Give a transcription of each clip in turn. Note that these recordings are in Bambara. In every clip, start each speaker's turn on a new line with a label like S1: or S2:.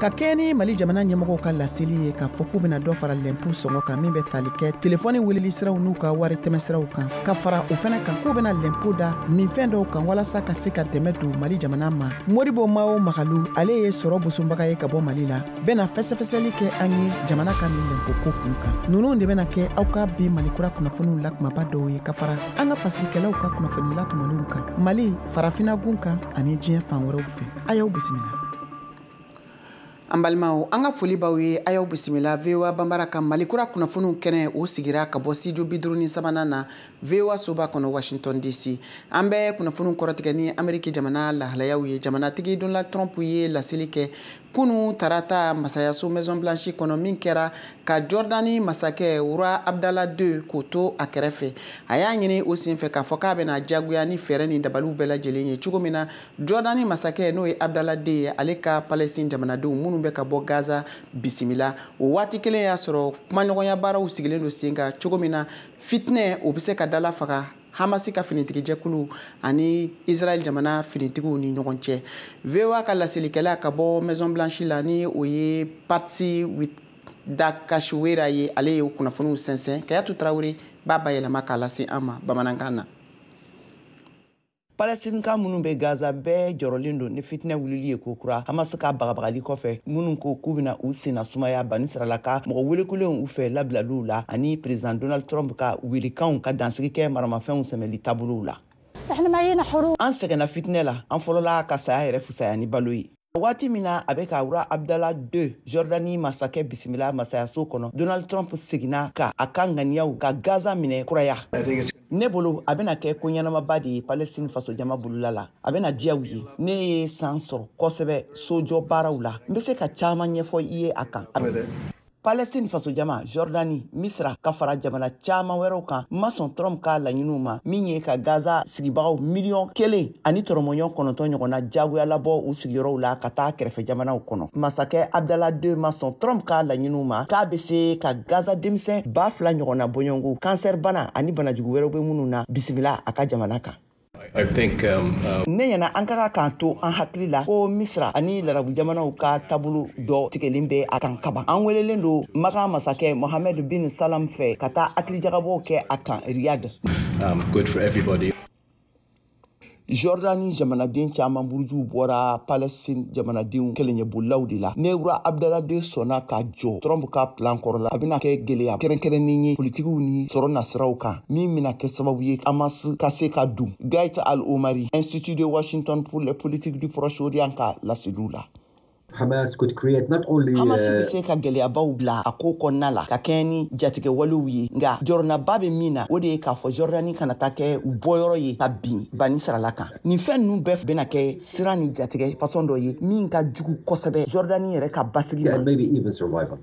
S1: Ka kɛɲɛ ni Mali jamana ɲɛmɔgɔw ka laseli ye k'a fɔ k'u bɛna dɔ fara lɛnpo sɔngɔ kan min bɛ tali kɛ telefɔni weleli siraw n'u ka wari tɛmɛsiraw kan, ka fara o fana kan k'u bɛna lɛnpo da minfɛn dɔw kan walasa ka se ka dɛmɛ don Mali jamana ma. Modibo Mao Magalu, ale ye sɔrɔ bosonbaga ye ka bɔ Mali la, bɛna fɛsɛfɛsɛli kɛ an ye jamana ka nin lɛnpo ko kun kan. Ninnu de bɛna kɛ aw ka bi Mali kura kunnafoniw la kumaba dɔw ye, ka fara an ka fasirikɛlaw ka kunnafoni latɔmɔlenw kan Mali, farafinna gun kan ani diɲɛ fan wɛrɛw fɛ. A y'aw bisimila. An balimaw, an ka foli b'aw ye, a y'aw bisimila VOA Banbara ka Mali kura kunnafoniw kɛnɛ. O sigira ka bɔ studio 53nan na, VOA soba kɔnɔ, Washington DC. An bɛ kunnafoniw kɔrɔtigɛ ni Ameriki jamana lahalayaw ye. Jamanatigi Donald Trump ye laseli kɛ kunu tarata masayaso Maison Blanche kɔnɔ, min kɛra ka Jordani masakɛ Roi Abdallah II k'o to a kɛrɛfɛ. A y'a ɲini o senfɛ k'a fɔ k'a bɛna jagoya ni fɛɛrɛ ni dabaliw bɛɛ lajɛlen ye cogo min na Jordani masakɛ, n'o ye Abdallah II ye, ale ka Palestine jamanadenw minnu bɛ ka bɔ Gaza bisimila. O waati kelen y'a sɔrɔ kumaɲɔgɔnya baaraw sigilen don sen kan cogo min na fitinɛ o bɛ se ka dala faga Hamasi ka finitigijɛkulu ani Israel jamana finitigiw ni ɲɔgɔn cɛ. VOA ka laselikɛla ka bɔ Maison Blanche la, ni o ye Patsy Widakuswara ye, ale ye kunnafoniw sɛnsɛn. Kayatu Tarawele b'a bayɛlɛma k'a lase an ma bamanankan na.
S2: Palestinka minnu bɛ Gaza bɛɛ jɔrɔlen don ni fitinɛ wulili ye ko kura Hamas ka bagabagali kɔfɛ, minnu ko k'u bɛna u senna sumaya Bani Sarala ka mɔgɔ welekulenw u fɛ labilaliw la, ani président Donald Trump ka welekanw ka dansigi kɛ maramafɛnw sɛmɛli taabolow la. An sɛgɛnna fitinɛ la, an fɔlɔla ka saya yɛrɛ fisaya ni balo ye. Waati min na a bɛ ka Roi Abdallah II, Jordani masakɛ, bisimila masayaso kɔnɔ, Donald Trump seginna ka a ka ŋaniyaw ka Gaza minɛ kuraya. Ne bolo, a bɛna kɛ ko ɲɛnamaba de ye Palestine fasojama bolola la, a bɛna diya u ye. Ne ye san sɔrɔ kosɛbɛ sojɔ baaraw la, n bɛ se ka caman ɲɛfɔ i ye a kan. Palestine fasojama, Jordani, Misra ka fara jamana caman wɛrɛw kan ma sɔn Trump ka laɲiniw ma, min ye ka Gaza sigibagaw miliyɔn 1.99 ɲɔgɔnna jagoya labɔ u sigiyɔrɔw la ka taa kɛrɛfɛ jamanaw kɔnɔ. Masakɛ Abdallah II ma sɔn Trump ka laɲiniw ma k'a bɛ se ka Gaza denmisɛn 2000 ɲɔgɔnna bɔɲɔgɔnko kansɛri bana ani banajugu wɛrɛw bɛ minnu na bisimila a ka jamana kan.
S3: I think
S2: Ne ɲɛna, an ka kan k'an to an hakili la ko Misra ani larabu jamanaw ka taabolo dɔ tigɛlen bɛ a kan kaban. An welelen don Makan masakɛ Mohamed bin Salam fɛ ka taa hakilijagabɔw kɛ a kan Riyad.
S3: Good for everybody.
S2: Jordani jamanaden caman burujuw bɔra Palestine jamanadenw kɛlɛɲɛbolilaw de la. Ne Roi Abdallah II sɔnna ka jɔ Trump ka plan kɔrɔ la, a bɛna kɛ gɛlɛya kɛrɛnkɛrɛnnen ye politikiw ni sɔrɔ nasiraw kan, min bɛna kɛ sababu ye Hamas ka se ka don. Ghaith al-Omari, Institut de Washington pour les politiques du Proche-Orient ka laseliw la.
S4: Hamas could create not only
S2: Hamas bɛ se ka gɛlɛyabaw bila a ko kɔnɔna la ka kɛɲɛ ni jatigɛwalew ye, nka jɔrɔnaba bɛ min na, o de ye k'a fɔ Jordani kana taa kɛ u bɔyɔrɔ ye ka bin Bani Sarala kan. Nin fɛn ninnu bɛɛ bɛna kɛ siran ni jatigɛ fasɔn dɔ ye min ka jugu kosɛbɛ Jordani yɛrɛ ka basigi ma.
S4: And maybe even survival.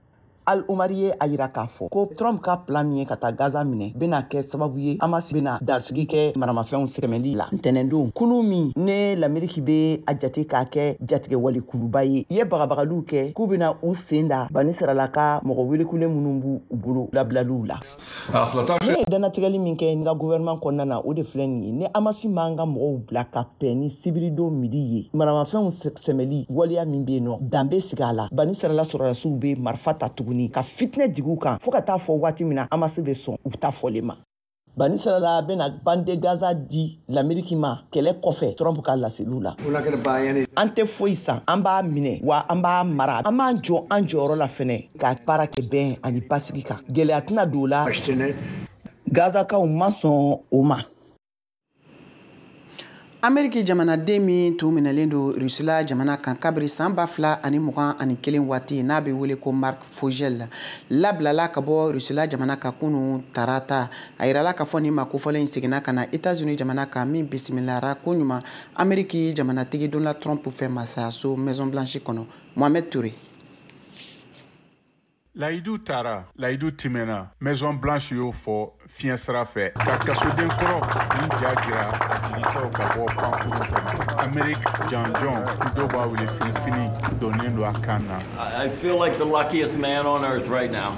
S2: Al Omari ye a yira k'a fɔ ko Trump ka plan min ye ka taa Gaza minɛ bɛna kɛ sababu ye Hamas bɛna dansigi kɛ maramafɛnw sɛmɛli la. Ntɛnɛndon, kulu min ne Lameriki bɛ a jate k'a kɛ jatigɛwale kuluba ye, ye bagabagaliw kɛ k'u bɛna u sen da Bani Sarala ka mɔgɔ welekulen minnu b'u u bolo labilaliw la. Ne ye dannatigɛli min kɛ n ka gouvernement kɔnɔna na, o de filɛ nin ye: ni Hamas m'an ka mɔgɔw bila ka bɛn ni sibiridon midi ye, maramafɛnw sɛmɛli waleya min bɛ yen nɔ, dan bɛ sigi a la. Bani Sarala sɔrɔdasiw bɛ marifa ta tuguni ka fitinɛ jigi u kan fo ka taa fɔ waati min na Hamas bɛ sɔn u ta fɔlen ma. Bani Sarala bɛna bande Gaza di Lameriki ma kɛlɛ kɔfɛ, Trump ka laseliw la. An tɛ foyi san, an b'a minɛ wa an b'a mara. An b'an jɔ an jɔyɔrɔ la fɛnɛ ka baara kɛ bɛn ani basigi kan. Gɛlɛya tɛna don o la. Gazakaw ma sɔn o ma.
S1: Ameriki jamanaden min tun minɛlen don Rusila jamana kan kabiri san 2021 waati, n'a bɛ wele ko Mark Fogel, labilala ka bɔ Rusila jamana kan kunu tarata. A yirala k'a fɔ nin ma kofɔlen in seginna ka na Etats-Unis jamana kan, min bisimilara koɲuman Ameriki jamanatigi Donald Trump fɛ masayaso Maison Blanche kɔnɔ. Mohamed Touré.
S5: Layidu taara, layidu timɛna. Maison Blanche y'o fɔ fiɲɛ sira fɛ ka kasoden kɔrɔ ni ja jira jigitɔw ka bɔ pankurun kɔnɔ. Ameriki janjɔn, dɔw b'a wele sinifini, donnen don a kan na.
S6: I feel like the luckiest man on earth right now.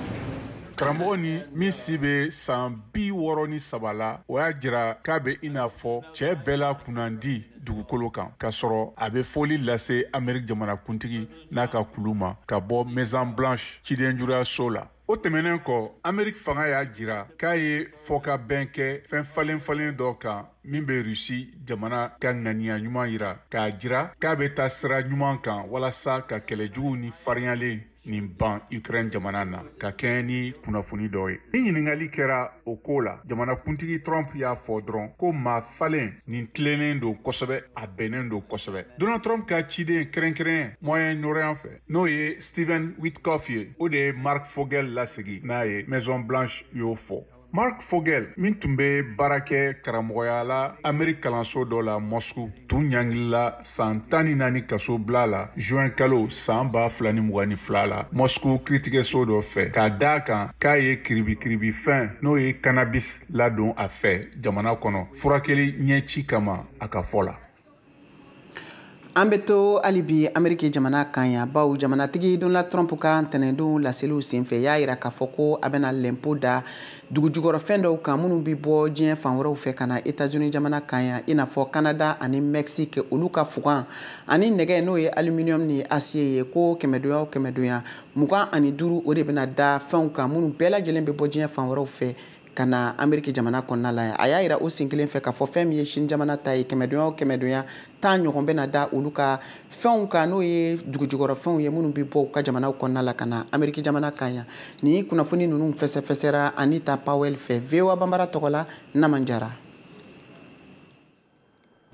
S5: Karamɔgɔ ni min si bɛ san 63 la, o y'a jira k'a bɛ i n'a fɔ cɛ bɛɛ la kunnandi dugukolo kan, k'a sɔrɔ a bɛ foli lase Ameriki jamanakuntigi n'a ka kulu ma ka bɔ Maison Blanche cidenjuruyaso la. O tɛmɛnen kɔ, Ameriki fanga y'a jira k'a ye fɔkabɛn kɛ fɛn falen falen dɔ kan min bɛ Rusi jamana ka ŋaniya ɲuman jira, k'a jira k'a bɛ taa sira ɲuman kan walasa ka kɛlɛjugu ni farinyalen nin ban Ukraine jamana na, ka kɛɲɛ ni kunnafoni dɔ ye. Ni ɲininkali kɛra o ko la, jamanakuntigi Trump y'a fɔ dɔrɔn ko maa falen nin tilennen don kosɛbɛ, a bɛnnen don kosɛbɛ. Donald Trump ka ciden kɛrɛnkɛrɛn Moyen-Orient fɛ, n'o ye Steven Witkoff ye, o de ye Mark Fogel lasegi n'a ye, Maison Blanche y'o fɔ. Mark Fogel, min tun bɛ baara kɛ karamɔgɔya la Ameriki kalanso dɔ la Moscou, tun ɲangilila san 14 kaso bila la juin kalo san 2022 la Moscou kiiritigɛso dɔ fɛ, k'a d'a kan k'a ye kiribikiribifɛn, n'o ye cannabis, ladon a fɛ jamana kɔnɔ furakɛli ɲɛci kama, a ka fɔ la.
S1: An bɛ to hali bi Ameriki jamana kan yan, bawo jamanatigi Donald Trump ka ntɛnɛndon laseliw senfɛ, y'a yira k'a fɔ ko a bɛna lɛnpo da dugujukɔrɔfɛn dɔw kan minnu bɛ bɔ diɲɛ fan wɛrɛw fɛ ka na Etats-Unis jamana kan yan, i n'a fɔ Canada ani Mexique, olu ka fugan ani nɛgɛ, n'o ye aluminium ni acier ye, ko kɛmɛdonya o kɛmɛdonya 25, o de bɛna da fɛnw kan minnu bɛɛ lajɛlen bɛ bɔ diɲɛ fan wɛrɛw fɛ ka na Ameriki jamana kɔnɔna la yan. A y'a yira o sen kelen fɛ k'a fɔ fɛn min ye Chine jamana ta ye, kɛmɛdonya o kɛmɛdonya 10 ɲɔgɔn bɛna da olu ka fɛnw kan, n'o ye dugujukɔrɔfɛnw ye minnu bɛ bɔ u ka jamanaw kɔnɔna la ka na Ameriki jamana kan yan. Nin kunnafoni ninnu fɛsɛfɛsɛra Anita Powell fɛ VOA Banbara tɔgɔ la. Naman Jara.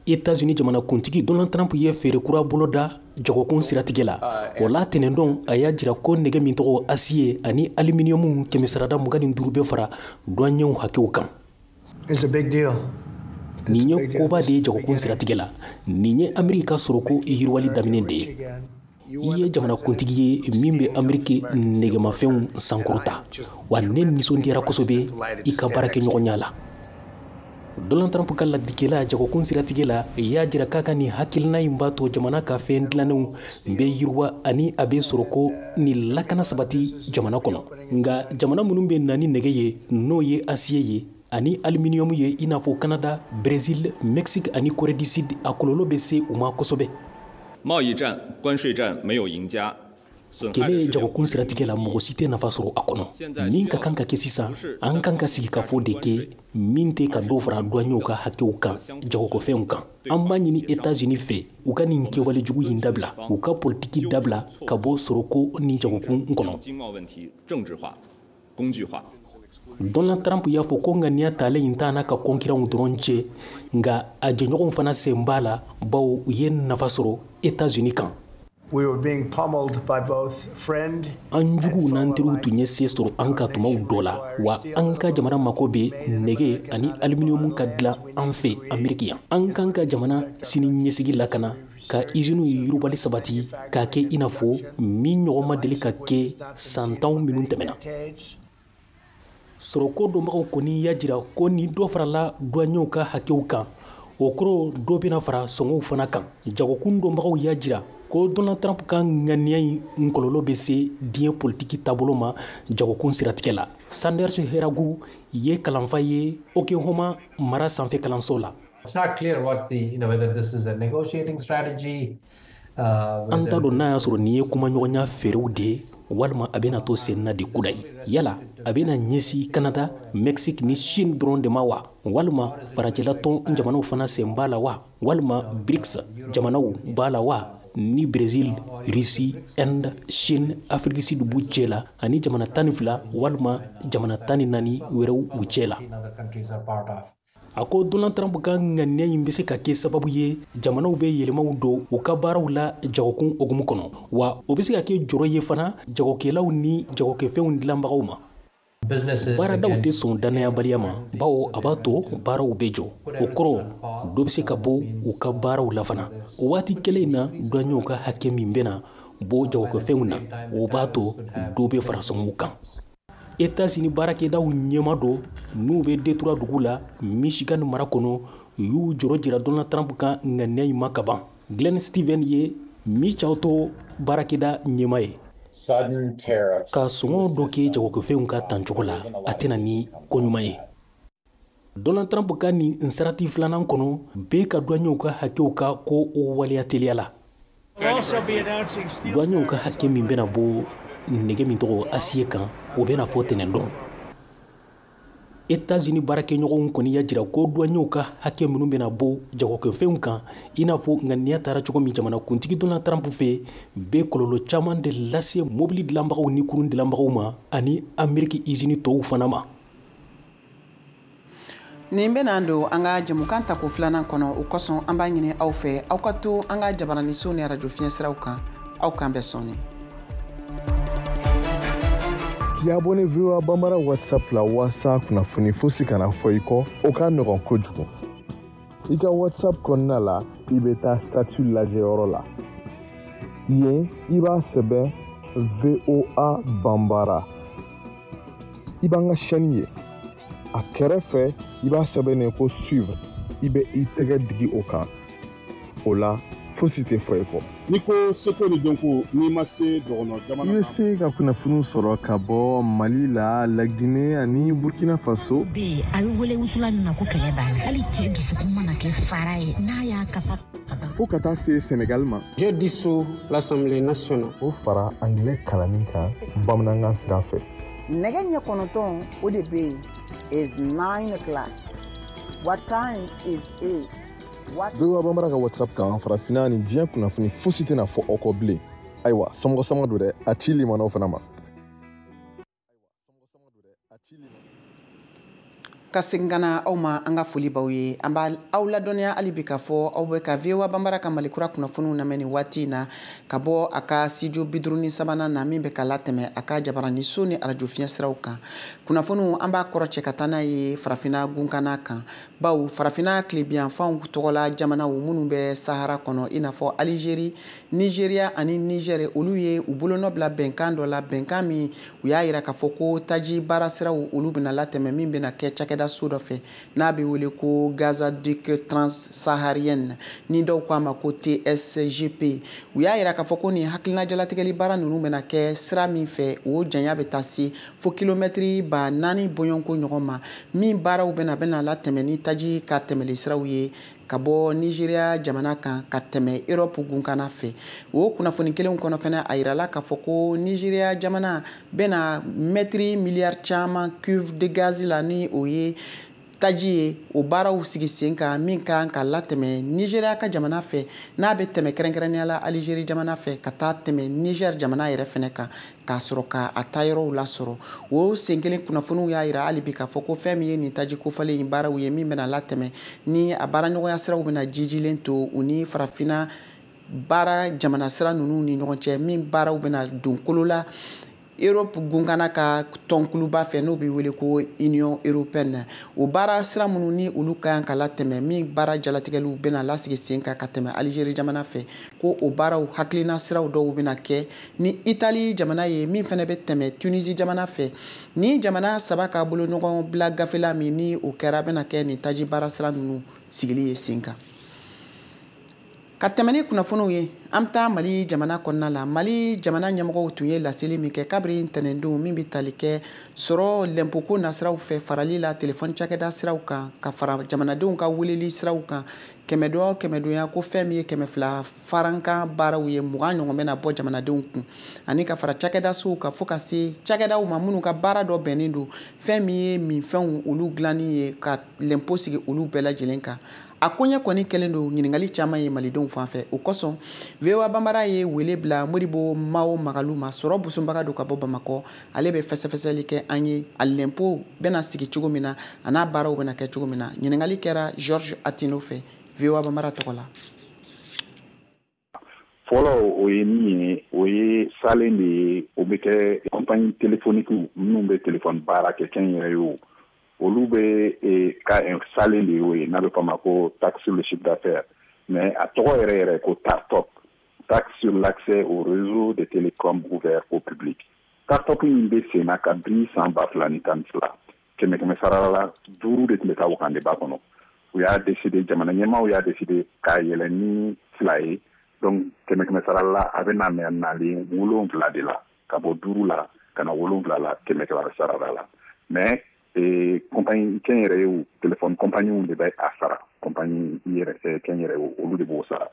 S6: Etats-Unis jamanakuntigi Donald Trump ye feere kura boloda jagokun siratigɛ la. O la tɛnɛndon, a y'a jira ko nɛgɛ min tɔgɔ acier ani aluminium, 25% bɛ fara douaniers hakɛw kan. Nin ye koba de ye jagokun siratigɛ la. Nin ye Ameriki ka sɔrɔko yiriwali daminɛ de ye. I ye jamanakuntigi ye min bɛ Ameriki nɛgɛmafɛnw sankɔrɔta, wa ne nisɔndiyara kosɛbɛ i ka baarakɛɲɔgɔnya la. Donald Trump ka ladikɛla jagokun siratigɛ la y'a jira k'a ka nin hakilina in b'a to jamana ka fɛn dilannenw bɛ yiriwa ani a bɛ sɔrɔ ko ni lakana sabati jamana kɔnɔ. Nka jamana minnu bɛ na ni nɛgɛ ye, n'o ye acier ye ani aluminium ye, i n'a fɔ Canada, Brésil, Mexique ani Corée du Sud, a kɔlɔlɔ bɛ se u ma kosɛbɛ.
S3: 贸易战、关税战没有赢家。
S6: Kɛlɛ jagokun siratigɛ la, mɔgɔ si tɛ nafa sɔrɔ a kɔnɔ. Min ka kan ka kɛ sisan, an kan ka sigi ka fɔ de kɛ min tɛ ka dɔ fara douaniers ka hakɛw kan jagokɔfɛnw kan. An b'a ɲini Etats-Unis fɛ, u ka nin kɛwale jugu in dabila, u ka politiki dabila ka bɔ sɔrɔko ni jagokun kɔnɔ.
S3: 经贸问题政治化、工具化。
S6: Donald Trump y'a fɔ ko ŋaniya talen in t'a n'a ka kɔnkiranw dɔrɔn cɛ, nka a jɛɲɔgɔnw fana sen b'a la, bawo u ye nafa sɔrɔ Etats-Unis kan. An juguw n'an teriw tun ye se sɔrɔ an ka tumaw dɔ la, wa an ka jamana mako bɛ nɛgɛ ani aluminium ka dilan an fɛ Ameriki yan. An kan ka jamana sini ɲɛsigi lakana, ka iziniw yiriwali sabati, k'a kɛ i n'a fɔ min ɲɔgɔn ma deli ka kɛ san 10 minnu tɛmɛna. Sɔrɔko dɔnbagaw kɔni y'a jira ko ni dɔ farala douaniers ka hakɛw kan, o kɔrɔ dɔ bɛna fara sɔngɔw fana kan. Jagokun dɔnbagaw y'a jira ko Donald Trump ka ŋaniya in kɔlɔlɔ bɛ se diɲɛ politiki taabolo ma jagokun siratigɛ la. Sanders Heragu ye kalanfa ye Oklahoma mara sanfɛ kalanso la.
S7: It's not clear what the, you know, whether this is a negotiating strategy.
S6: An t'a dɔn n'a y'a sɔrɔ nin ye kumaɲɔgɔnya fɛɛrɛw de ye, walima a bɛna to sen na de kudayi. Yala a bɛna ɲɛsin Canada, Mexique ni Chine dɔrɔn de ma wa, walima farajɛla tɔn jamanaw fana sen b'a la wa, walima BRICS jamanaw b'a la wa, ni Brésil, Russie, Inde, Chine, Afrique du Sud b'u cɛ la, ani jamana 12 walima jamana 14 wɛrɛw u cɛ la. A ko Donald Trump ka ŋaniya in bɛ se ka kɛ sababu ye jamanaw bɛ yɛlɛmaw don u ka baaraw la jagokun hukumu kɔnɔ, wa o bɛ se ka kɛ jɔrɔ ye fana jagokɛlaw ni jagokɛfɛnw dilanbagaw ma. Baaradaw tɛ sɔn dannayabaliya ma, bawo a b'a to baaraw bɛ jɔ. O kɔrɔ, dɔ bɛ se ka bɔ u ka baaraw la fana. O waati kelen in na, douaniers ka hakɛ min bɛna bɔ jagokɛfɛnw na, o b'a to dɔ bɛ fara sɔngɔw kan. Etats-Unis baarakɛdaw ɲɛma dɔ n'u bɛ Detroit dugu la Michigan mara kɔnɔ y'u jɔrɔ jira Donald Trump ka ŋaniya in ma kaban. Glenn Steven ye MICHauto baarakɛda ɲɛma ye. Ka sɔngɔ dɔ kɛ jagokɛfɛnw ka tancogo la, a tɛna ni ko ɲuman ye. Donald Trump ka nin sarati filanan kɔnɔ, bɛɛ ka douaniers ka hakɛw ka ko o waleya teliya la. Douaniers ka hakɛ min bɛna bɔ nɛgɛ min tɔgɔ acier kan, o bɛna fɔ tɛnɛn don. États-Unis baarakɛɲɔgɔnw kɔni y'a jira ko douaniers ka hakɛ minnu bɛna bɔ jagokɛfɛnw kan, i n'a fɔ ŋaniya taara cogo min jamanakuntigi Donald Trump fɛ, bɛ kɔlɔlɔ caman de lase mobili dilanbagaw ni kurun dilanbagaw ma ani Amérique usine tɔw fana ma.
S1: Nin bɛna don an ka jɛmukan tako filanan kɔnɔ. O kosɔn, an b'a ɲini aw fɛ, aw ka to an ka jabaraniso ni arajo fiɲɛsiraw kan. Aw kan bɛn sɔɔni.
S8: K'i abonné VOA Bambara WhatsApp la walasa kunnafoni fosi kana fɔ i kɔ, o ka nɔgɔn kojugu. I ka WhatsApp kɔnɔna la, i bɛ taa statut lajɛyɔrɔ la. Yen, i b'a sɛbɛn VOA Bambara, i b'an ka chaîne ye. A kɛrɛfɛ, i b'a sɛbɛn ko suivre. I bɛ i tɛgɛ digi o kan. O la, fosi tɛ fɔ i kɔ.
S9: N'i ko seko ni dɔnko, n'i ma se dɔgɔnɔ jamana.
S8: I bɛ se ka kunnafoniw sɔrɔ ka bɔ Mali la, Laginɛ ani Burkina Faso.
S10: Bɛ yen, a bɛ wele wusula min ma ko kɛlɛ b'a la, hali cɛ dusukun mana kɛ fara ye n'a y'a kasa.
S8: Fo ka taa se Senegal ma.
S11: Je dissous l'Assemblée nationale.
S8: O fara angilɛ kalanni kan bamanankan sira fɛ.
S1: Nɛgɛ ɲɛ 9, o de bɛ yen, is 9 o'clock. What time is it? What?
S8: VOA Bambara ka WhatsApp kan, farafinna ni diɲɛ kunnafoni fosi tɛna fɔ aw kɔ bilen. Ayiwa, somɔgɔ sama don dɛ, a ci limanaw fana ma.
S1: Ka segin ka na aw ma, an ka foli baw ye. An b'a aw ladɔnniya hali bi k'a fɔ aw bɛ ka VOA Banbara ka Malikura kunnafoniw lamɛn nin waati in na, ka bɔ a ka studio 53nan na, min bɛ ka latɛmɛ a ka jabaraniso ni arajo fiɲɛsiraw kan. Kunnafoniw, an b'a kɔrɔ cɛ ka taa n'a ye farafinna gunkana kan, bawo farafinna tilebiyanfanw tɔgɔla jamanaw minnu bɛ Sahara kɔnɔ, i n'a fɔ Alizeri, Nigeriya ani Nigɛr, olu ye u bolonɔ bila bɛnkan dɔ la, bɛnkan min u y'a yira k'a fɔ ko taji baarasiraw, olu bɛna latɛmɛ, min bɛna kɛ cakɛda so dɔ fɛ n'a bɛ wele ko Gazoduc Transsaharien, ni dɔw ko a ma ko TSGP. U y'a yira k'a fɔ ko nin hakilina jalatigɛli baara ninnu bɛna kɛ sira min fɛ, o janya bɛ taa se fo kilomɛtiri 4000 bɔɲɔgɔnko ɲɔgɔn ma, min baaraw bɛna latɛmɛ ni taji ka tɛmɛli siraw ye ka bɔ Nigeriya jamana kan ka tɛmɛ Europe gunkana fɛ. O kunnafoni kelenw kɔnɔ fɛnɛ, a yirala k'a fɔ ko Nigeriya jamana bɛna mɛtiri miliyari caman cuve de gaz la, ni o ye taji ye, o baaraw sigi sen kan, min kan ka latɛmɛ Nigeriya ka jamana fɛ, n'a bɛ tɛmɛ kɛrɛnkɛrɛnnenya la Alizeri jamana fɛ ka taa tɛmɛ Niger jamana yɛrɛ fɛnɛ kan, k'a sɔrɔ ka a taayɔrɔw lasɔrɔ. O sen kelen kunnafoniw y'a yira hali bi k'a fɔ ko fɛn min ye nin taji kofalen in baaraw ye, min bɛna latɛmɛ ni a baaraɲɔgɔnya siraw bɛna jijilen to u ni farafinna baara jamana sira ninnu ni ɲɔgɔn cɛ, min baaraw bɛna don kolo la Europe gunkana ka tɔnkuluba fɛ, n'o bɛ wele ko Union européenne. O baara sira minnu ni olu ka kan ka latɛmɛ, min baara jalatigɛliw bɛna lasigi sen kan ka tɛmɛ Alizeri jamana fɛ, ko o baaraw hakilina siraw dɔw bɛna kɛ ni Itali jamana ye, min fana bɛ tɛmɛ Tunisie jamana fɛ. Ni jamana saba ka bolo ɲɔgɔn bila gafela min ni o kɛra, bɛna kɛ nin taji baara sira ninnu sigili ye sen kan. Ka tɛmɛ ni kunnafoniw ye, an bɛ taa Mali jamana kɔnɔna la. Mali jamana ɲɛmɔgɔw tun ye laseli min kɛ kabiri ntɛnɛndon, min bɛ tali kɛ sɔrɔ lɛnpoko nasiraw fɛ, farali la telefɔni cakɛda siraw kan ka fara jamanadenw ka weleli siraw kan, kɛmɛdonya o kɛmɛdonya, ko fɛn min ye 200 farankan baaraw ye, 20 ɲɔgɔn bɛna bɔ jamanadenw kun, ani ka fara cakɛda sow kan, fo ka se cakɛdaw ma minnu ka baara dɔ bɛnnen don fɛn min ye minfɛnw olu dilanni ye, ka lɛnpo sigi olu bɛɛ lajɛlen kan. A koɲɛ kɔni kɛlen don ɲininkali caman ye malidenw fan fɛ. O kosɔn, VOA Banbara ye wele bila Modibo Mao Magalu ma, sɔrɔ busonbaga don ka bɔ Bamakɔ. Ale bɛ fɛsɛfɛsɛli kɛ an ye, a lɛnpo bɛna sigi cogo min na, a n'a baaraw bɛna kɛ cogo min na. Ɲininkali kɛra George Atino fɛ VOA Banbara tɔgɔ la.
S12: Fɔlɔ, o ye min ye, o ye salen de ye. O bɛ kɛ compagnie téléphonique minnu bɛ téléphone baara kɛ kɛn yɛrɛ ye, o olu bɛ ka salen de y'o ye, n'a bɛ fɔ a ma ko taxe sur le chiffre d'affaires. Mais a tɔgɔ yɛrɛ yɛrɛ ko TARTOP, taxe sur l'accès au réseau de télécom ouvert au public. TARTOP in bɛ sen na kabini san 2012. Kɛmɛ kɛmɛ sara la, 5 de tun bɛ taa wagandeba kɔnɔ. U y'a décidé, jamana ɲɛmaaw y'a décidé k'a yɛlɛ ni 2 ye. Donc kɛmɛ kɛmɛ sara la, a bɛ na nalen 7 de la. ka bɔ 5 la ka na 7 la 100 sarada la. Mais compagnie kɛnyɛrɛyew, téléphone compagnie de bɛ a sara, compagnie yɛrɛ kɛnyɛrɛyew olu de b'o sara.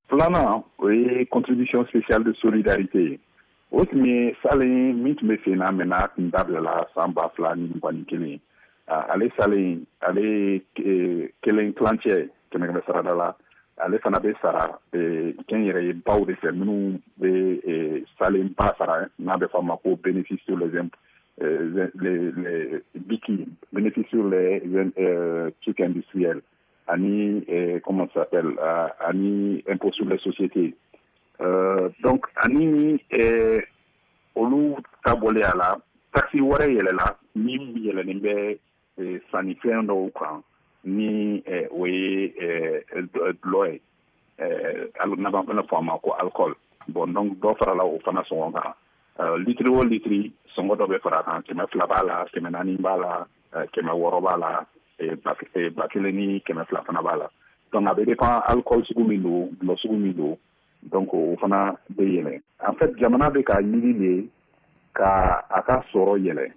S12: Filanan, o ye contribution spéciale de solidarité ye. O tun ye salen min tun bɛ sen na, mɛ n'a tun dabilala san 2021. Ale salen, ale ye 1 tilancɛ 100 sarada la. Ale fana bɛ sara kɛnyɛrɛye baw de fɛ minnu bɛ salen ba sara, n'a bɛ fɔ a ma ko bénéfice sur les impôts, les BICI, bénéfice sur les trucs industriels, ani comment ça s'appelle, ani impôt sur les sociétés. Donc ani olu ta bɔlen a la, taxe wɛrɛ yɛlɛla min yɛlɛlen bɛ sannifɛn dɔw kan, ni o ye dulɔ ye, n'a b'an fana fɔ a ma ko alcool. Bon, donc dɔ farala o fana sɔngɔ kan. Litiri o litiri sɔngɔ dɔ bɛ fara a kan, 200 b'a la, 400 b'a la, 600 b'a la, 1200 fana b'a la. Donc a bɛ dépend alcool sugu min don, dulɔ sugu min don, donc o fana bɛ yɛlɛ. En fait, jamana bɛ ka ɲini de ka a ka sɔrɔ yɛlɛ,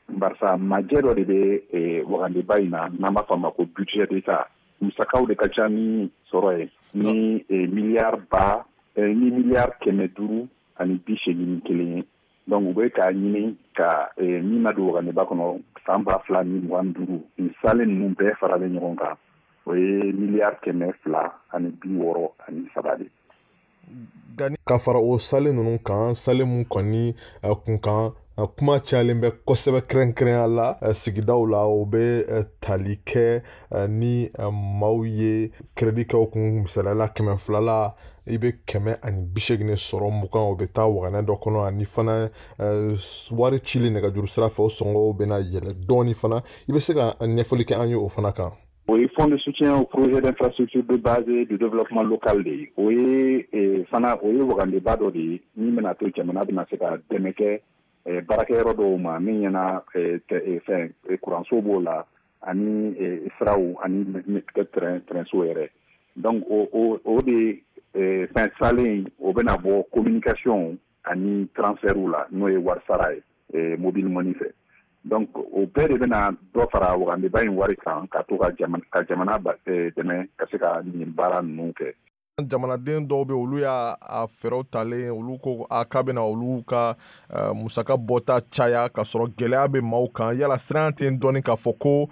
S12: barisa majɛ dɔ de bɛ wagandeba in na, n'an b'a fɔ a ma ko budget d'État. Musakaw de ka ca ni sɔrɔ ye, ni miliyari ba ni miliyari 581 ye. Donc u bɛ k'a ɲini ka min na don wagandeba kɔnɔ san 2025, nin salen ninnu bɛɛ faralen ɲɔgɔn kan, o ye miliyari 263 de.
S8: Ka fara o salen ninnu kan, salen mun kɔni kunkan kuma cayalen bɛ kosɛbɛ, kɛrɛnkɛrɛnya la sigidaw la, o bɛ tali kɛ ni maaw ye crédit kɛ o kun. Misaliya la, 200 la, i bɛ 180 sɔrɔ, 20 o bɛ taa waganɛ dɔ kɔnɔ. Ani fana wari cili nɛgɛjuru sira fɛ, o sɔngɔw bɛna yɛlɛ dɔɔni fana. I bɛ se ka ɲɛfɔli kɛ an ye o fana kan?
S12: O ye fonds de soutien au projet d'infrastructure de base et de développement local de ye. O ye fana, o ye wagandeba dɔ de ye min bɛna to jamana bɛna se ka dɛmɛ kɛ baarakɛyɔrɔ dɔw ma, min ɲɛna fɛn kuranso b'o la, ani siraw, ani peut-être trainso yɛrɛ. Donc o de fɛn salen, o bɛna bɔ communication ani transfert la, n'o ye wari sara ye mobile money fɛ. Donc o bɛɛ de bɛna dɔ fara wagandeba in wari kan, ka to ka jamana dɛmɛ ka se ka nin baara ninnu kɛ.
S8: Jamanaden dɔw bɛ, olu y'a fɛɛrɛw talen, olu ko a k'a bɛna olu ka musaka bɔta caya, ka sɔrɔ gɛlɛya bɛ maaw kan. Yala siran tɛ dɔɔni k'a fɔ ko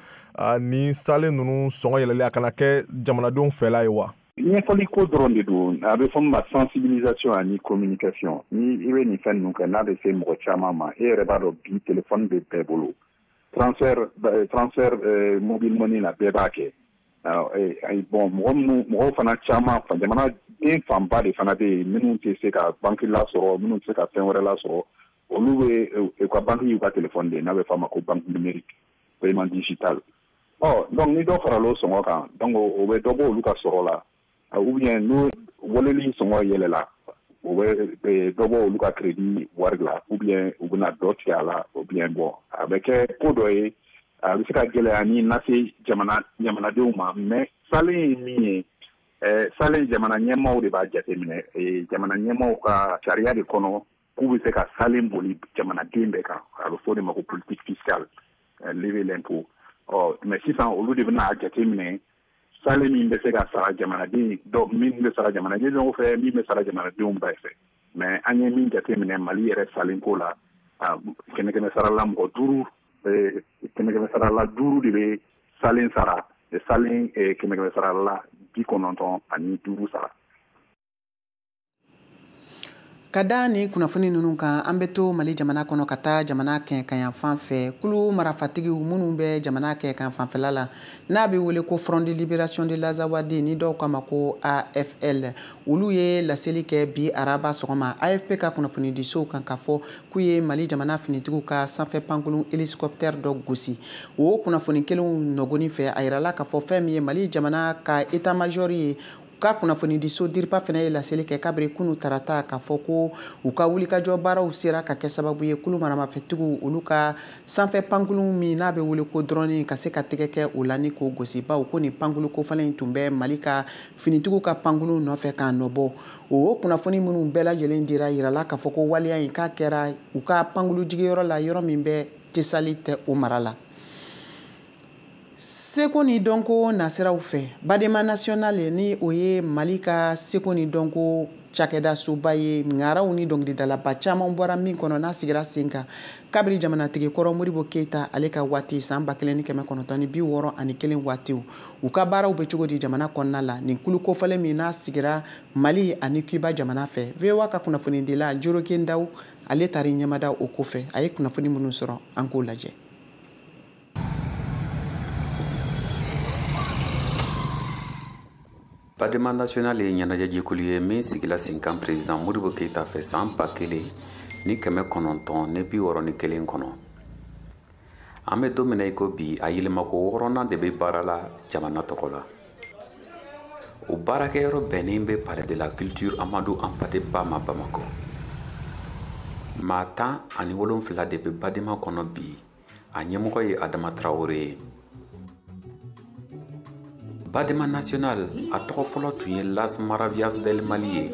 S8: nin salen ninnu sɔngɔ yɛlɛlen a kana kɛ jamanadenw fɛla ye wa?
S12: Ɲɛfɔli ko dɔrɔn de don, a bɛ fɔ min ma sensibilisation ani communication. Ni i bɛ nin fɛn ninnu kɛ, n'a bɛ se mɔgɔ caman ma, e yɛrɛ b'a dɔn bi téléphone bɛ bɛɛ bolo, transfert mobile money la bɛɛ b'a kɛ. Bon, mɔgɔw fana caman, jamanaden fanba de fana bɛ yen minnu tɛ se ka banque lasɔrɔ, minnu tɛ se ka fɛn wɛrɛ lasɔrɔ, olu bɛ u ka banque y'u ka téléphone de ye, n'a bɛ fɔ a ma ko banque numérique, paiement digital. Ɔ donc ni dɔ farala o sɔngɔ kan, donc o bɛ dɔ bɔ olu ka sɔrɔ la, ou bien n'o weleli sɔngɔ yɛlɛla, o bɛ dɔ bɔ olu ka crédit wari la, ou bien u bɛna dɔ tigɛ a la, ou bien bon, a bɛ kɛ ko dɔ ye, a bɛ se ka gɛlɛya ni lase jamanadenw ma. Mais salen ye min ye, salen jamana ɲɛmaaw de b'a jateminɛ, jamana ɲɛmaaw ka sariya de kɔnɔ k'u bɛ se ka salen boli jamanaden bɛɛ kan, a bɛ fɔ o de ma ko politique fiscale, lever l'impôt. Ɔ mais sisan olu de bɛna a jateminɛ salen min bɛ se ka sara jamanaden dɔ, min bɛ sara jamanaden dɔw fɛ, min bɛ sara jamanadenw bɛɛ fɛ. Mais an ye min jateminɛ Mali yɛrɛ salen ko la, 100 sarala mɔgɔ 5, 100 sarala 5 de bɛ salen sara, salen 100 sarala 95 sara.
S1: Ka da ni kunnafoni ninnu kan, an bɛ to Mali jamana kɔnɔ ka taa jamana kɛɲɛkanyan fan fɛ. Kulu marafatigiw minnu bɛ jamana kɛɲɛkan fanfɛla la, n'a bɛ wele ko Front de Libération de l'Azawad, ni dɔw k'a ma ko AFL, olu ye laseli kɛ bi araba sɔgɔma AFP ka kunnafonidisow kan k'a fɔ k'u ye Mali jamana finitigiw ka sanfɛ pankurun hélicoptère dɔ gosi. O kunnafoni kelenw nɔgɔni fɛ, a yirala k'a fɔ fɛn min ye Mali jamana ka état major ye, ka kunnafonidiso DIRPA fana ye laseli kɛ kabiri kunu tarata k'a fɔ ko u ka wulikajɔ baaraw sera ka kɛ sababu ye kulu maramafɛntigiw olu ka sanfɛ pankulu min n'a bɛ wele ko drone ka se ka tɛgɛ kɛ o la ni k'o gosi, bawo ko nin pankulu kofalen in tun bɛ Mali ka finitigiw ka pankulu nɔfɛ k'a nɔbɔ. O kunnafoni minnu bɛɛ lajɛlen dira yirala k'a fɔ ko waleya in k'a kɛra u ka pankulu jigiyɔrɔ la, yɔrɔ min bɛ Tesali tɛ o mara la. Seko ni dɔnko nasiraw fɛ, Badema National ni o ye Mali ka seko ni dɔnko cakɛda soba ye, ŋaraw ni dɔnkilidalaba caman bɔra min kɔnɔ n'a sigira sen kan kabiri jamanatigi kɔrɔ Modibo Keyita ale ka waati san 1961 waatiw. U ka baaraw bɛ cogo di jamana kɔnɔna la nin kulu kofɔlen min n'a sigira Mali ani Cuba jamana fɛ? VOA ka kunnafonidila Joroke Ndaw ale taara ɲɛmada o kɔfɛ, a ye kunnafoni minnu sɔrɔ an k'o lajɛ.
S13: Badema National ye ɲɛnajɛjɛkulu ye min sigila sen kan président Modibo Keyita fɛ san 1961 kɔnɔ. An bɛ don min na i ko bi, a yɛlɛmako wɔɔrɔnan de bɛ baara la jamana tɔgɔ la. O baarakɛyɔrɔ bɛnnen bɛ Palais de la Culture Amadou Hampâté Bâ ma Bamakɔ. Maa 17 de bɛ Badema kɔnɔ bi, a ɲɛmɔgɔ ye Adama Traoré ye. Badema National a tɔgɔ fɔlɔ tun ye Las Maravillas del Mali ye.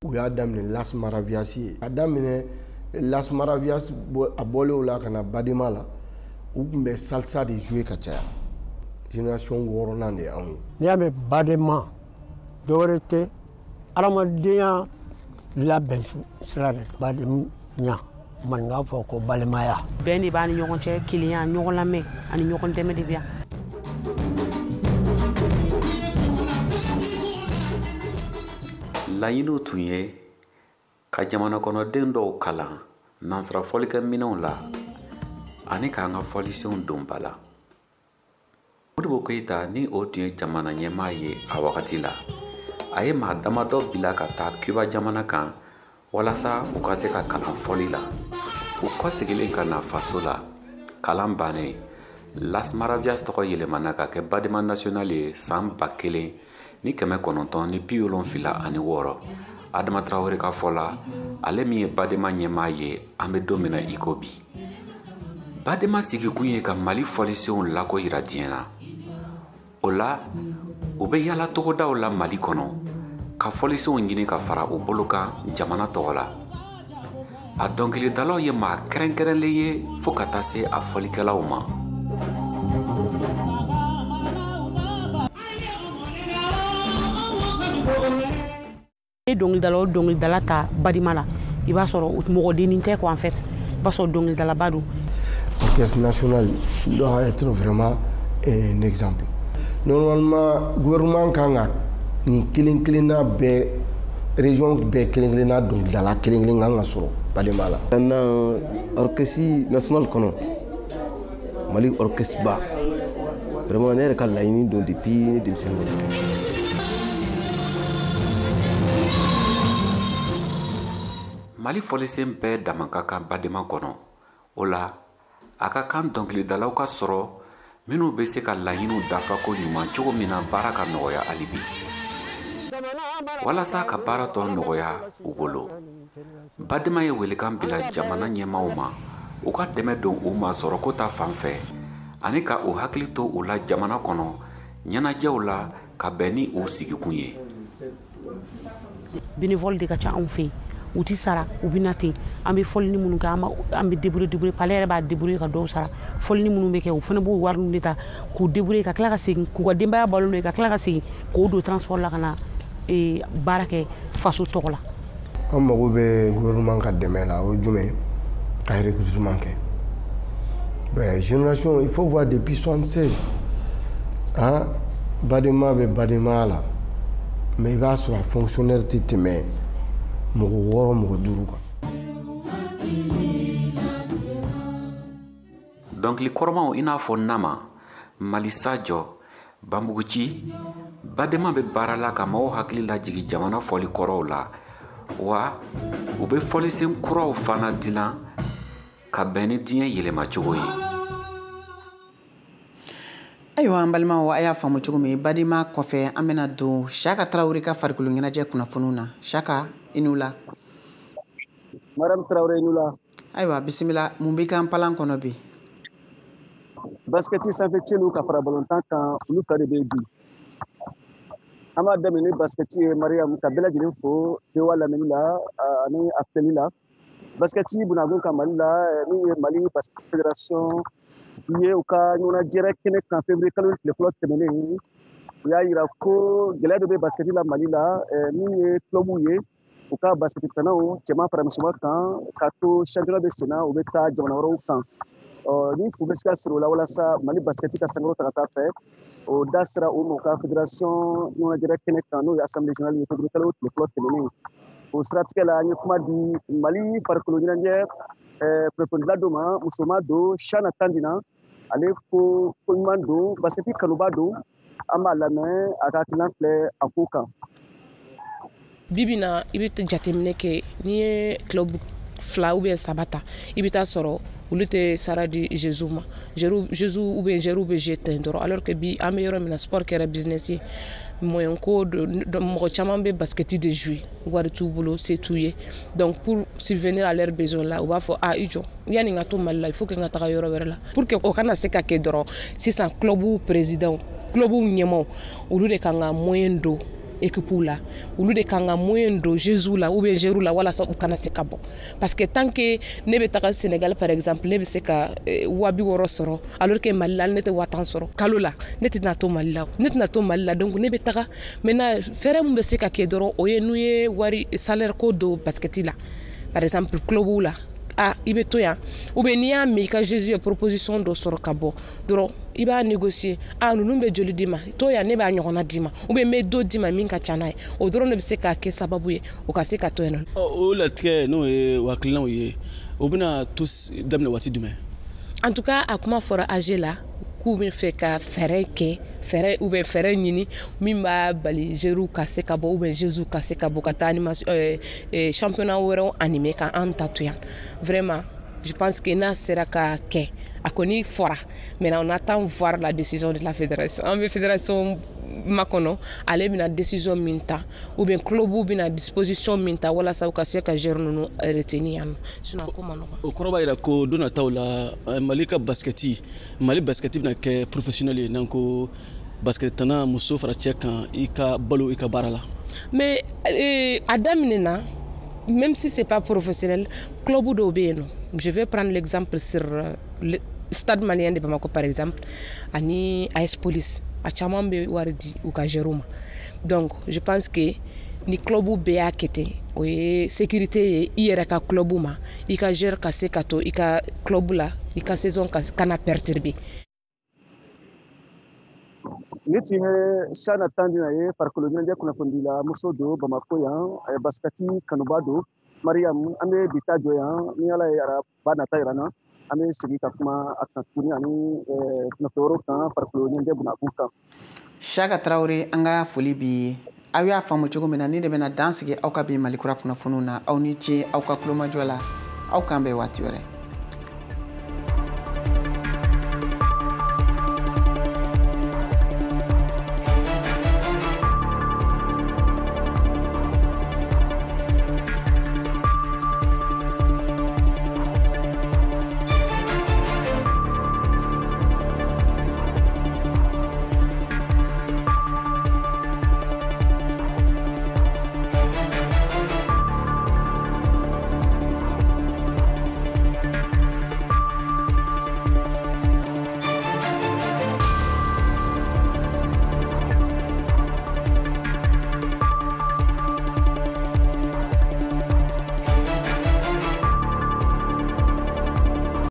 S14: U y'a daminɛ Las Maravillas ye. A daminɛ Las Maravillas, a bɔlen o la ka na Badema la, u tun bɛ salsa de jouer ka caya. Génération wɔɔrɔnan de ye anw ye.
S15: N'i y'a mɛn Badema, dɔwɛrɛ tɛ, adamadenya labɛn sira de badenya. Maninka fɔ ko balimaya.
S16: Bɛn de b'an ni ɲɔgɔn cɛ, kelenya, ɲɔgɔn lamɛn ani ɲɔgɔn dɛmɛ de bɛ yan.
S13: Laɲiniw tun ye ka jamana kɔnɔden dɔw kalan nansara fɔlikɛminɛnw la ani k'an ka fɔlisenw don ba la. Modibo Keyita ni o tun ye jamana ɲɛmaa ye a wagati la, a ye maa damadɔ bila ka taa Cuba jamana kan walasa u ka se ka kalan fɔli la. U kɔsegilen ka na faso la, kalan bannen, Las Maravillas tɔgɔ yɛlɛmana ka kɛ Badema National ye san 1976. Adama Traoré ka fɔ la, ale min ye Badema ɲɛmaa ye an bɛ don min na i ko bi. Badema sigikun ye ka Mali fɔlisenw lako yira diɲɛ na. O la, u bɛ yala togodaw la Mali kɔnɔ ka fɔlisenw ɲini ka fara u bolo kan jamana tɔgɔ la. A dɔnkilidalaw ye maa kɛrɛnkɛrɛnlen ye fo ka taa se a fɔlikɛlaw ma.
S16: I dɔnkilidala o dɔnkilidala ta Badema la, i b'a sɔrɔ mɔgɔdennin tɛ quoi en fait, i b'a sɔrɔ dɔnkilidalaba don.
S14: Orchestre national doit être vraiment un exemple. Normalement, gouvernement kan ka nin kelen kelenna bɛɛ, région bɛɛ kelen kelenna dɔnkilidala kelen kelen kan ka sɔrɔ Badema la.
S17: Maintenant, orchestre national kɔnɔ, Mali orchestre ba, vraiment ne yɛrɛ ka laɲini don depuis ne denmisɛnnin.
S13: Mali fɔlisen bɛɛ dama ka kan Badema kɔnɔ. O la, a ka kan dɔnkilidalaw ka sɔrɔ minnu bɛ se ka laɲiniw dafa ko ɲuman cogo min na baara ka nɔgɔya hali bi. Walasa ka baara tɔ nɔgɔya u bolo, Badema ye welekan bila jamana ɲɛmaaw ma, u ka dɛmɛ don u ma sɔrɔko ta fan fɛ ani ka u hakili to u la jamana kɔnɔ ɲɛnajɛw la ka bɛn ni u sigikun ye.
S16: Bénévole de ka ca anw fɛ yen, u ti sara, u bɛ na ten. An bɛ fɔlini minnu kɛ, an bɛ débrouiller, palais yɛrɛ b'a débrouiller ka dɔw sara. Fɔlini minnu bɛ kɛ, u fana b'o wari ninnu de ta k'u débrouiller ka tila ka segin k'u ka denbaya balo n'o ye, ka tila ka segin k'o don transport la ka na baara kɛ faso tɔgɔ la.
S14: An mago bɛ gouvernement ka dɛmɛ la, o ye jumɛn ye? Ka recrutement kɛ. Ben, génération, il faut voir depuis 76, hein, Badema bɛ Badema la, mais i b'a sɔrɔ a fonctionnaire tɛ tɛmɛ mɔgɔ 6 mɔgɔ 5 kan.
S13: Dɔnkili kɔrɔmaw i n'a fɔ Nama, Malisa jɔ, Banbuguci, Badema bɛ baara la ka maaw hakili lajigin jamana fɔli kɔrɔw la, wa u bɛ fɔlisen kuraw fana dilan ka bɛn ni diɲɛ yɛlɛmacogo ye.
S1: Ayiwa, an balimaw, a y'a faamu cogo min, badima kɔfɛ, an bɛna don Saka Tarawele ka farikolo ɲɛnajɛ kunnafoniw na. Saka, i n'u la.
S18: Madame Traoré, i n'u la.
S1: Ayiwa, bisimila, mun b'i ka palan kɔnɔ bi?
S18: Basketi sanfɛ celu ka fara balontan kan, olu fila de bɛ bi. An b'a daminɛ ni basketi ye. Mariam, ka bɛɛ lajɛlen fo VOA lamɛnni la ani a filɛli la. Basketi bunagun kan Mali la, min ye Mali Basket Fédération ye, u ka ɲɔgɔnnajɛrɛ kɛnɛ kan février kalo tile fɔlɔ tɛmɛnen, u y'a yira ko gɛlɛya dɔ bɛ basketi la Mali la, min ye clubw ye, u ka basketi tanaw cɛman fara musoman kan, k'a to championnat bɛ senna, u bɛ taa jamana wɛrɛw kan. Ni fu bɛ se ka siri o la walasa Mali basketi ka sankɔrɔ ta ka taa fɛ. O da sera u ma u ka fédération ɲɔgɔnnajɛrɛ kɛnɛ kan, n'o ye assemblée générale ye, février kalo tile fɔlɔ tɛmɛnen. O siratigɛ la, an ye kuma di Mali farikolo ɲɛnajɛ kunnafonidila dɔ ma, musoman don, Shana Tandina. Ale ko ko ɲuman don, basketi kanuba don. An b'a lamɛn, a ka hakilina filɛ a ko kan.
S16: Bibi na, i bɛ jateminɛ kɛ, n'i ye club fila ou bien saba ta, i bɛ taa sɔrɔ olu tɛ sara di joueurs ma, joueurs ou bien joueurs bɛ jouer ten dɔrɔn, alors que bi an bɛ yɔrɔ min na, sport kɛra business ye, moyen ko mɔgɔ caman bɛ basket de jouer, wari t'u bolo, se t'u ye. Donc pour subvenir à leurs besoins là, u b'a fɔ ah, i jɔ, yanni n ka to Mali la, il faut que n ka taga yɔrɔ wɛrɛ la. Pour que o kana se ka kɛ dɔrɔn, sisan club président, club ɲɛmaw, olu de kan ka moyen don équipe la, olu de kan ka moyen don joueurs la ou bien joueurs la, walasa u kana se ka bɔ. Parce que tant que ne bɛ taga Sénégal par exemple, ne bɛ se ka 60 000 sɔrɔ, alors que Mali la ne tɛ 10 000 sɔrɔ kalo la, ne tɛna to Mali la, ne tɛna to Mali la. Donc ne bɛ taga. Maintenant, fɛɛrɛ min bɛ se ka kɛ dɔrɔn, o ye n'u ye wari salaire ko don basket la, par exemple club la, ah, i bɛ to yan, ou bien n'i y'a mɛn i ka joueur ye proposition dɔ sɔrɔ ka bɔ dɔrɔn, i b'a négocier: ah, ninnu bɛ joli d'i ma? To yan, ne b'a ɲɔgɔnna d'i ma, ou bien n bɛ dɔ d'i ma min ka ca n'a ye. O dɔrɔn de bɛ se ka kɛ sababu ye o ka se ka to yen nɔ.
S19: O latigɛ, n'o ye o hakilinaw ye, o bɛna to daminɛ waati jumɛn?
S16: En tout cas, a kuma fɔra AG la k'u bɛ fɛ ka fɛɛrɛ kɛ, fɛɛrɛ ou bien fɛɛrɛ ɲini min b'a bali joueurs ka se ka bɔ, ou bien joueurs ka se ka bɔ ka taa animation championnat wɛrɛw animer ka an ta to yan. Vraiment, je pense que n'a sera ka kɛ, a kɔni fɔra. Maintenant, on attend voir la décision de la fédération. An bɛ fédération makɔnɔ, ale bɛna décision min ta, ou bien club bɛna disposition min ta walasa u ka se ka joueurs ninnu retenir yan nɔ. Sinon a ko ma nɔgɔn.
S19: O kɔrɔ b'a jira ko don nataw la, Mali ka basketi, Mali basketi bɛna kɛ professionnel ye, n'an ko basket tana muso fara cɛ kan, i ka balo i ka baara la.
S16: Mais a daminɛ, même si c'est pas professionnel, club dɔw bɛ yen nɔ. Je vais prendre l'exemple sur le Stade Malien de Bamako par exemple, ani AS Police, a caman bɛ wari di u ka joueurs ma. Donc je pense que ni club bɛɛ y'a kɛ ten, o ye sécurité ye i yɛrɛ ka club ma, i ka joueur ka se ka to i ka club la, i ka saison ka kana perturber.
S18: Ni tun ye Shana Tandina ye, farikolo ɲɛnajɛ kunnafonidila muso don Bamako yan, basketi kanuba don. Mariam, an bɛ bi ta jɔ yan. Ni Ala ye araba nata yira n na, an bɛ segin ka kuma a kan tuguni ani kunnafoni wɛrɛw kan farikolo ɲɛnajɛ bunakun kan.
S1: Saka Tarawele, an ka foli b'i ye. Aw y'a faamu cogo min na, ni de bɛna dan sigi aw ka bi Malikura kunnafoniw na. Aw ni ce aw ka kulomajɔ la. Aw k'an bɛn waati wɛrɛ.